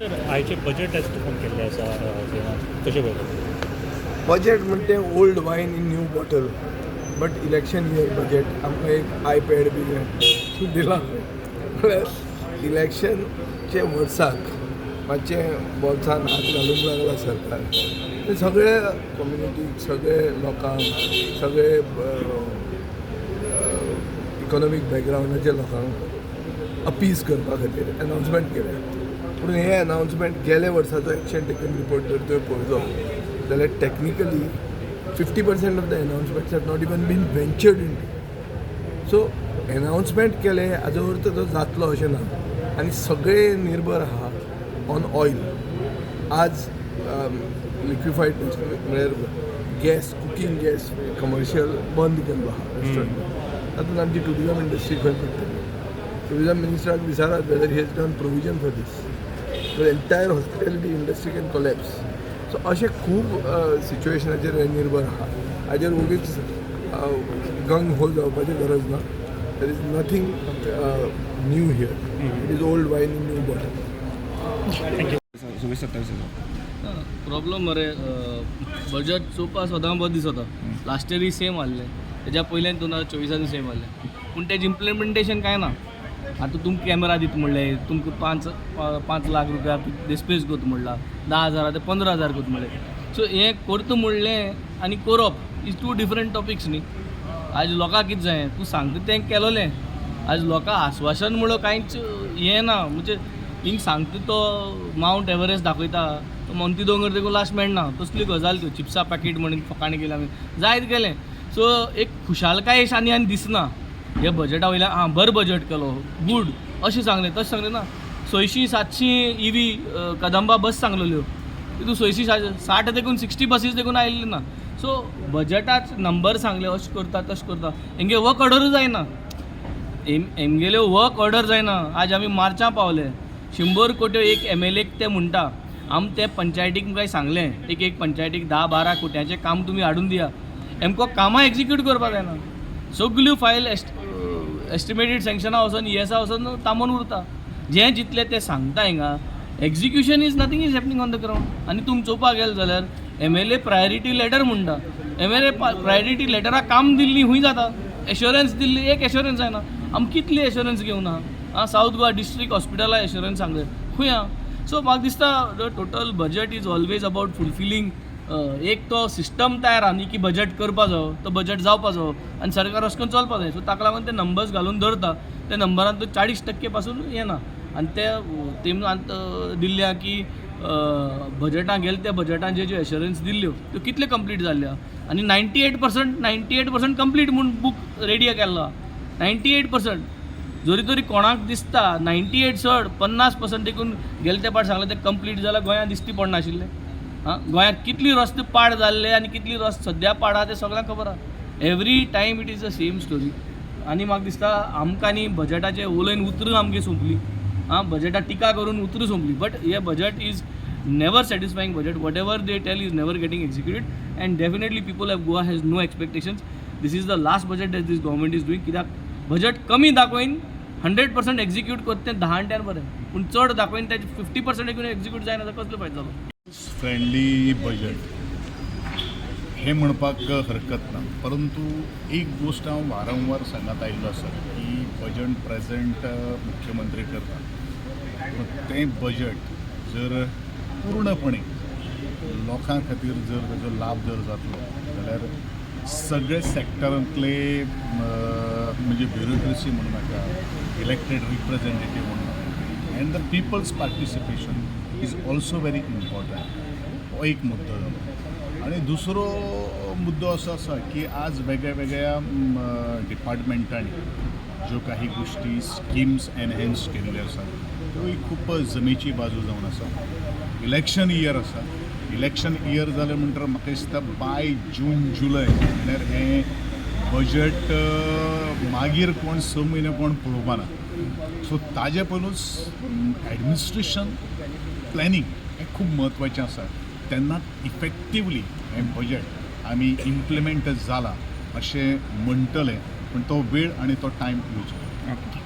Sir, आयचे budget estimate केल्लें आसा कशें पळयता? बजेट म्हणटे old wine in new bottle, but election year budget. आमकां एक आयपॅड बी दिला म्हळ्यार इलेक्शनचे वर्साक मातशें बोल्सान हात घालूंक लागला सरकार. ते सगळे कम्युनिटीक, सगळे लोकांक, सगळे इकॉनॉमीक बॅकग्रावंडाच्या लोकांक अपीज करपा खातीर अनाउन्समेंट केलें. पूण हें अनाउन्समेंट, गेल्या वर्साचो एक्शन टेकन रिपोर्ट जर तुवें पळयलो जाल्यार technically 50% of the announcements have not even been ventured in. So announcement केलें हाजो अर्थ तो जातलो अशें ना आनी सगळे निर्भर आहा ऑन ऑयल. आज लिक्विफायड, म्हळ्यार गॅस, कुकींग गॅस कमर्शियल बंद केल्लो आहा रेस्टॉरंट. तातूंत आमची टुरिजम इंडस्ट्री खंय पडटली? टुरिजम मिनिस्टराक विचारात whether he has done provision for this. The entire hospitality industry can collapse. So अशें खूब सिच्युएशनाचेर हें निर्भर आहा. हाजेर वगीच गंग हो जावपाची गरज ना. There is nothing new here. It is old wine in new bottle. Thank you. 26-27. Problem मरे, बजट चोवपा सदां बरें दिसता. लास्ट इयरूय सेम आहलें, तेज्या पयल्यान 2024आनूय सेम आहलें, पूण तेजें इम्प्लिमेंटेशन कांय ना. आतां तुमकां कॅमेरा दिता म्हणलें, तुमकां 5 5 लाख रुपया डिस्पेस करता म्हणलां, 10,000 ते 15,000 करता म्हणलें. सो हें करता म्हणलें आनी करप is to different topics न्ही. आज लोकांक कितें जायें, तूं सांगता तें केलोलें. आज लोकांक आस्वासन म्हणून कांयच हें ना. म्हणजे हिंग सांगता तो मावंट एव्हरेस्ट दाखयता, तो मोंती दोंगर देखून लास्ट मेळना तसली गजाल त्यो. चिप्सा पॅकेट म्हणून फकाणां केली आमी, जायत गेलें. सो एक खुशालकाय अशें आनी आनी दिसना हे बजेटा वयल्यान. आं, बरें बजेट केलो, गूड अशें सांगलें, तशें सांगलें ना. 600-700 इवी कदंबा बस सांगलेल्यो, तितून 660 देखून 60 बसीस देखून आयिल्ल्यो ना. सो बजेटाच नंबर सांगले, अशें करता, तशें करता, हेंगे वर्क ऑर्डरूय जायना. हेमगेल्यो वर्क ऑर्डर जायना. आज आमी मार्चा पावले. 100 कोट्यो एक एमएलएक ते म्हणटा. आम ते पंचायतीक काय सांगलें, एक एक पंचायतीक 10-12 कोट्यांचें काम तुमी हाडून दिया. हेमको कामां एक्जिक्यूट करपा जायना. सगल्यो फायल एस्टिमेटेड सँक्शना वचोन, इएसा वचोन थांबोवन उरता. जें जितलें ते सांगता हिंगा, execution is nothing is happening on the ground. आनी तुमी चोवपाक गेले जाल्यार एमएलए प्रायोरिटी लेटर म्हणटा. एमएलए प्रायोरिटी लेटराक काम दिल्ली खूंय जाता? एश्योरन्स दिल्ली, एक एश्योरन्स जायना. आमी कितली एश्योरन्स घेवना? आं, सावथ गोवा डिस्ट्रिक्ट हॉस्पिटला एश्योरन्स सांगलें, खूंय आहा? सो म्हाका दिसता the total budget is always about fulfilling एक तो सिस्टम तयार आहा न्ही की बजेट करपा जावो, तो बजेट जावपा जावो आनी सरकार अशें करून चलपा जाय. सो ताका लागून ते नंबर्स घालून दवरता. ते नंबरान तो 40% पासून येना. आनी ते तेम आतां दिल्ले आहा की बजेटां गेले, त्या बजेटान जे ज्यो एश्योरन्स दिल्ल्यो त्यो कितल्यो कंप्लीट जाल्ल्यो आनी 98%, 98% कंप्लीट म्हूण बूक रेडी केल्लो आहा. 98% जरी तरी कोणाक दिसता 98 चड, 50% देखून गेले ते पाट सांगलें तें कंप्लीट जाल्यार गोंयांत दिश्टी पडनाशिल्लें. आं, गोंयांत कितली रस्ते पाड जाल्ले आनी कितली रस्ते सद्या पाड आहा तें सगळ्यांक खबर आहा. Every time it is the same story. आनी म्हाका दिसता आमकां न्ही बजेटाचें उलयन उतरां आमगे सोंपली. आं, बजेटाक टिका करून उतरां सोंपली. बट हे budget is never satisfying budget. Whatever they tell is never getting executed, and definitely people of Goa has no expectations. This is the last budget that this government is doing. कित्याक budget कमी दाखोवन 100% execute करता तें 10 अंट्यान बरें, पूण चड दाखोवन तेजें 50% देखून एक्झिक्यूट जायना जाल्यार कसलो फायदो जालो? फ्रेंडली बजेट हे म्हणपाक हरकत ना, परंतु एक गोश्ट हांव वारंवार सांगत आयिल्लो आसा की बजट प्रेझेंट मुख्यमंत्री करता, पूण तें बजट जर पूर्णपणे लोकां खातीर जर ताजो लाभ जर जातलो जाल्यार सगळे सॅक्टरांतले, म्हणजे ब्युरोक्रेसी म्हणू नाका, इलेक्टेड रिप्रेझेंटेटीव म्हणू नाका, and the people's participation is also very important. हो एक मुद्दो जालो. आनी दुसरो मुद्दो असो आसा की आज वेगळ्या वेगळ्या डिपार्टमेंटांनी ज्यो काही गोश्टी, स्किम्स एनहेन्स केल्ल्यो आसात, त्योय खूब जमेची बाजू जावन आसा. इलेक्शन इयर आसा. इलेक्शन इयर जालें म्हणटकीर म्हाका दिसता बाय जून जुलय म्हणल्यार हें बजट मागीर कोण 6 म्हयने कोण पळोवपा ना. सो ताजे पयलूच एडमिनिस्ट्रेशन प्लॅनिंग हें खूब म्हत्वाचें आसा. तेन्ना इफेक्टिवली हें बजट आमी इम्प्लिमेंट जालां अशें म्हणटले, पूण तो वेळ आनी तो टायम येवचो. ओके.